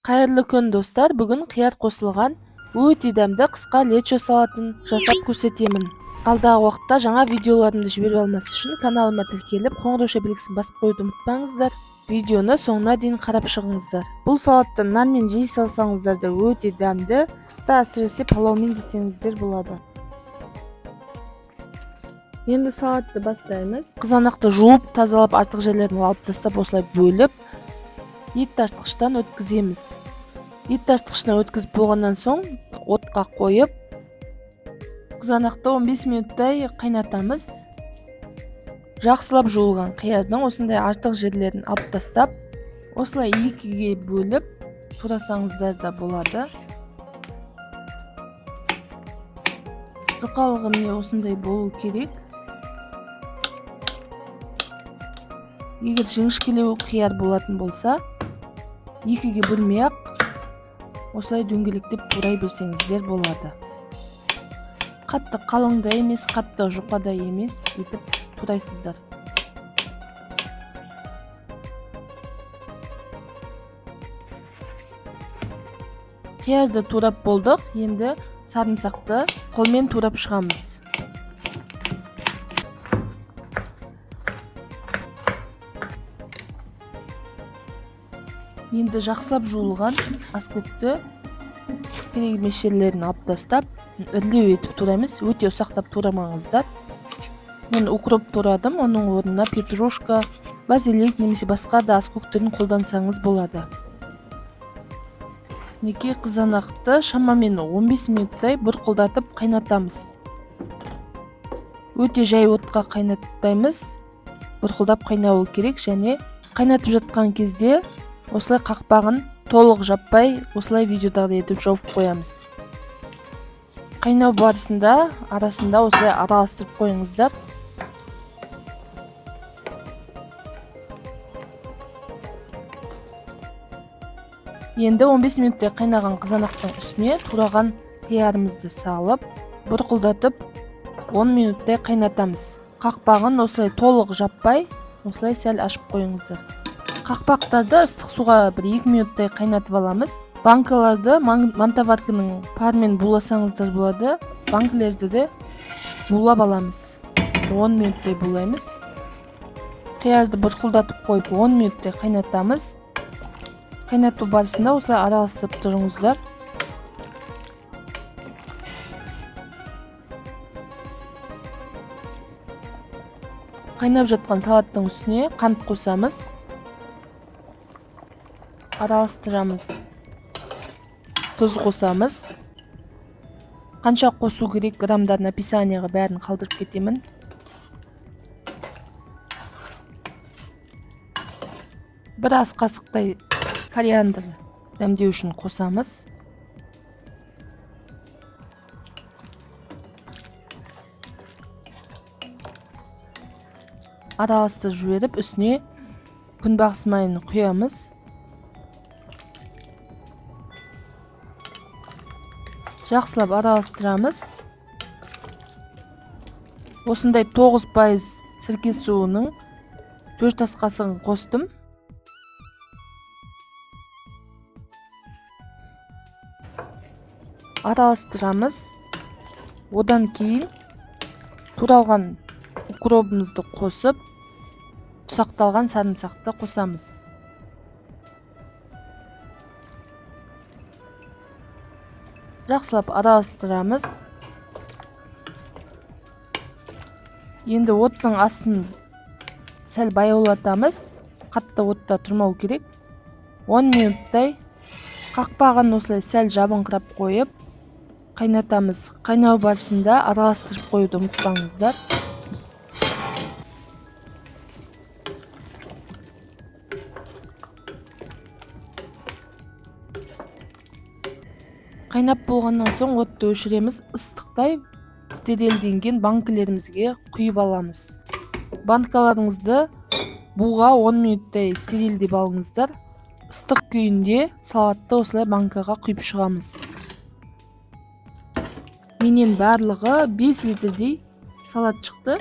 Қайырлы күн, достар! Бүгін қияр қосылған өте дәмді қысқа лечо салатын жасап көрсетемін. Алдағы уақытта жаңа видеоларымды жіберіп алмас үшін каналыма тіркеліп, қоңырауша белгісін басып қоюды ұмытпаңыздар. Видеоны соңына дейін қарап шығыңыздар. Бұл салатты нанмен жей салсаңыздар да өте дәмді, қыста әсіресе палаумен жесеңіздер болады. Енді салатты бастаймыз. Қызанақты жуып, тазалап, артық жерлерін алып тастап, осылай бөліп, ет тартқыштан өткіземіз. Ет тартқыштан өткізіп болғаннан соң отқа қойып, қызанақты 15 минуттай қайнатамыз. Жақсылап жуылған қиярдың осындай артық жерлерін алып тастап, осылай екіге бөліп турасаңыздар да болады. Жұқалығы міне осындай болу керек. Егер жіңішкелеу қияр болатын болса, екіге бөлмей-ақ осылай дөңгелектеп турай берсеңіздер болады. Қатты қалың да емес, қатты жұқа да емес етіп турайсыздар. Қиярды турап болдық, енді сарымсақты қолмен турап шығамыз. Енді жақсылап жуылған аскөкті керек емес жерлерін алып тастап, ірілеу етіп тураймыз. Өте ұсақтап турамаңыздар. Мен укроп турадым, оның орнына петрушка, базилик немесе басқа да аскөк түрін қолдансаңыз болады. Мінекей, қызанақты шамамен 15 минуттай бұрқылдатып қайнатамыз. Өте жай отқа қайнатпаймыз, бұрқылдап қайнауы керек. Және қайнатып жатқан кезде осылай қақпағын толық жаппай, осылай видеодағыдай етіп жауып қоямыз. Қайнау барысында арасында осылай араластырып қойыңыздар. Енді 15 минуттай қайнаған қызанақтың үстіне тураған қиярымызды салып, бұрқылдатып 10 минуттай қайнатамыз. Қақпағын осылай толық жаппай, осылай сәл ашып қойыңыздар. Қақпақтарды ыстық суға 1-2 минуттай қайнатып аламыз. Банкаларды мантоварканың парымен буласаңыздар болады. Банкілерді де булап аламыз. 10 минуттай булаймыз. Қиярды бұрқылдатып қойып 10 минуттай қайнатамыз. Қайнату барысында осылай араластырып тұрыңыздар. Қайнап жатқан салаттың үстіне қант қосамыз. Араластырамыз. Тұз қосамыз. Қанша қосу керек грамдарын описанияға бәрін қалдырып кетемін. Бір ас қасықтай кориандр дәмдеу үшін қосамыз. Араластырып жіберіп, үстіне күнбағыс майын құямыз. Жақсылап араластырамыз. Осындай 9% сірке суының 4 ас қасығын қостым. Араластырамыз. Одан кейін туралған укробымызды қосып, ұсақталған сарымсақты қосамыз. Жақсылап араластырамыз. Енді оттың астын сәл баяулатамыз. Қатты отта тұрмау керек. 10 минуттай қақпағын осылай сәл жабыңқырап қойып қайнатамыз. Қайнау барысында араластырып қоюды ұмытпаңыздар. Қайнап болғаннан соң отты өшіреміз. Ыстықтай стерилденген банкілерімізге құйып аламыз. Банкаларыңызды буға 10 минуттай стерилдеп алыңыздар. Ыстық күйінде салатты осылай банкаға құйып шығамыз. Менен барлығы 5 литрдей салат шықты.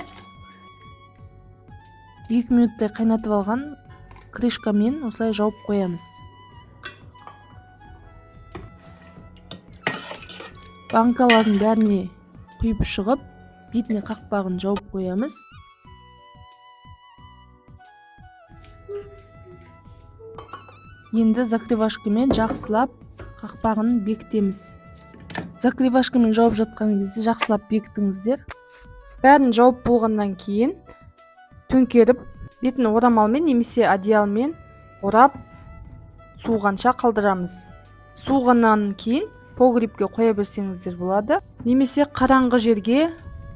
2 минуттай қайнатып алған крышкамен осылай жауып қоямыз. Банкалардың бәріне құйып шығып, бетіне қақпағын жауып қоямыз. Енді закрывашкамен жақсылап қақпағын бекітеміз. Закрывашкамен жауып жатқан кезде жақсылап бекітіңіздер. Бәрін жауып болғаннан кейін төңкеріп, бетін орамалмен немесе одеялмен орап, суығанша қалдырамыз. Суығаннан кейін погребке қоя берсеңіздер болады, немесе қараңғы жерге,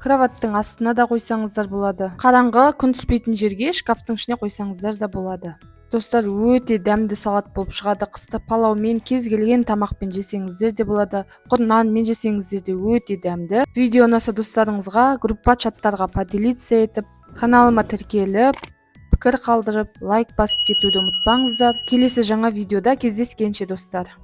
кроваттың астына да қойсаңыздар болады. Қараңғы, күн түспейтін жерге, шкафтың ішіне қойсаңыздар да болады. Достар, өте дәмді салат болып шығады. Қыста палаумен, кез келген тамақпен жесеңіздер де болады, құр нанмен жесеңіздер де өте дәмді. Видео ұнаса, достарыңызға, группа, чаттарға поделиться етіп, каналыма тіркеліп, пікір қалдырып, лайк басып кетуді ұмытпаңыздар. Келесі жаңа видеода кездескенше, достар!